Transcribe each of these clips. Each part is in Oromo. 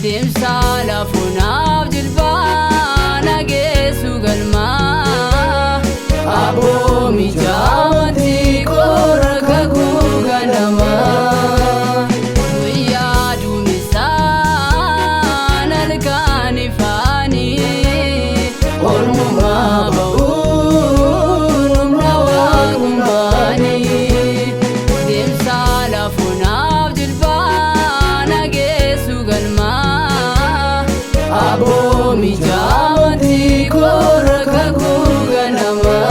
Deemsa lafuunaaf jilbaa nageessu galmaa. Aboomi jaamatti koora kakuu ganamaa. Guyyaa duumessaan halkan ifaanii. Ormumaa ba'uun humna waaqummaanii. Deemsa lafuunaaf jilbaa nageessu galmaa. Aboomi jaamatti koora kakuu ganamaa.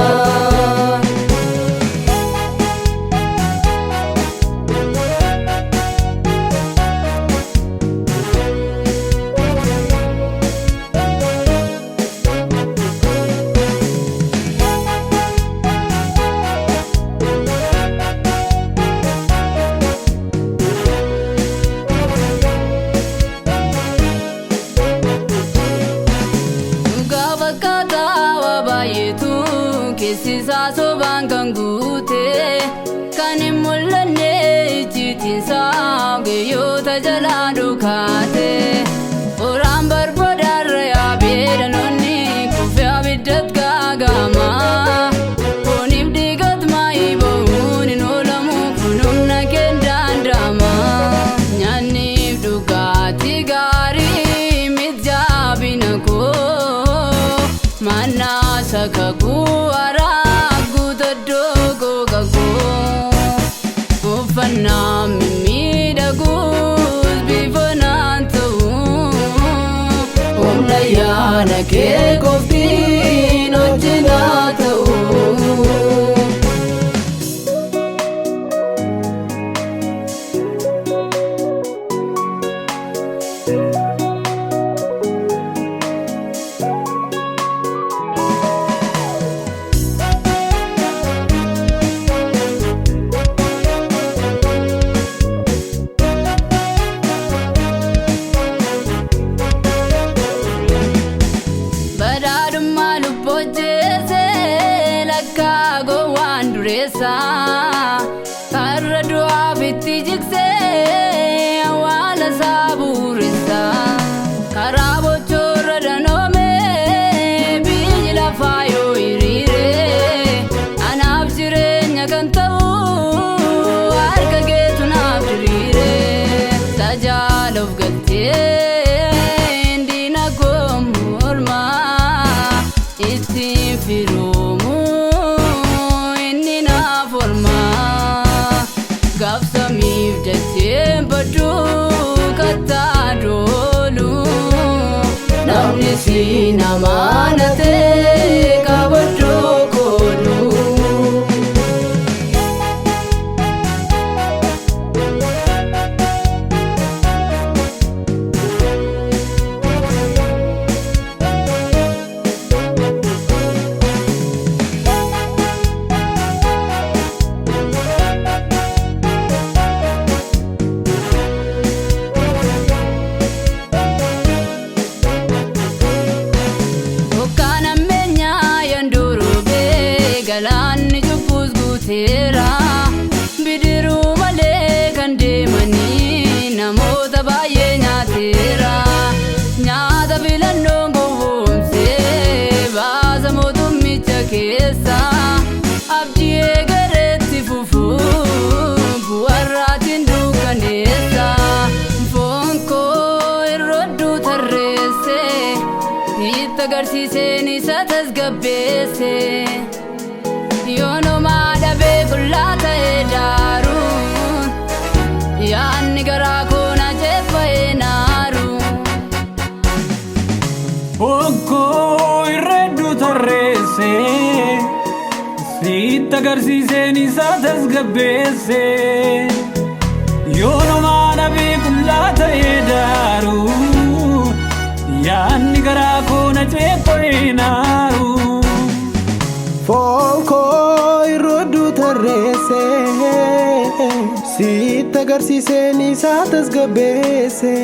Dhugaa fakkaataa waa baay'eetu keessi isaa sobaan kan guute kan hin mul'anne icciitiinsaa guyyoota jalaa dhukaate. Qoraan barbadaarra yaabee dhaloonni kufee abiddat gaagama. Fooniif dhiigat maayii ba'uun hin oolamu kun humna keen danda'ama. Nyaanniif dhugaatii gaarii mijaabina koo. Mana sakakuu araa guutuu kakuu. Uffannaa mimmiidhaguus bifa naan ta'u. Humna yaada kee qoftiin hojii ta'u. Badhaadhummaa lubbuu hojjeese lakkaa gowwaan dureessa. Karra du'aaf itti jigsee awwaala isaa bu'uuressa. Karaa bochoorra danoome biyyi lafaa yoo hiriire. Anaaf jireenya kan ta'u harka keetu naaf diriire. Tajaajila of galtee diina koo mormaa ittiin firoomu inni naaf olmaa. Gaafsamiif dacheen baduu kattaa doolu. Namni si namaanatee kabajoo koolu. Bokkaan ammeenyaa yanduurubee galaanni cubbuus guuteera. Bidiruu malee kan deemanii namoota baay'ee nyaateera. Nyaata filannoon gowwoomsee baasa mootummicha keessa. Abdii eegareetti fufuu bu'arraatiin dukkaneessa. Foon koo irrodduu tarreesse. Itti agarsiiseen isa tasgabbeesse. Yoonumaa dhabee qullaa ta'ee daaruun yaadni garaa koo na jeeffa'ee naaru. Bokkoo irreedduu tarreesse sitti agarsiiseen isa tasgabbeesse. Yoonumaa dhabee qullaa ta'ee daaru yaadni garaa koo na ceepha'ee naaru. Foon koo irrodduu tarreesse sitti agarsiiseen isaa tasgabbeesse.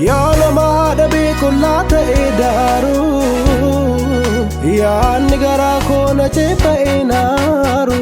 Yaa nama dhabee qullaa ta'e daaru yaadni garaa koo na ceepha'ee naaru.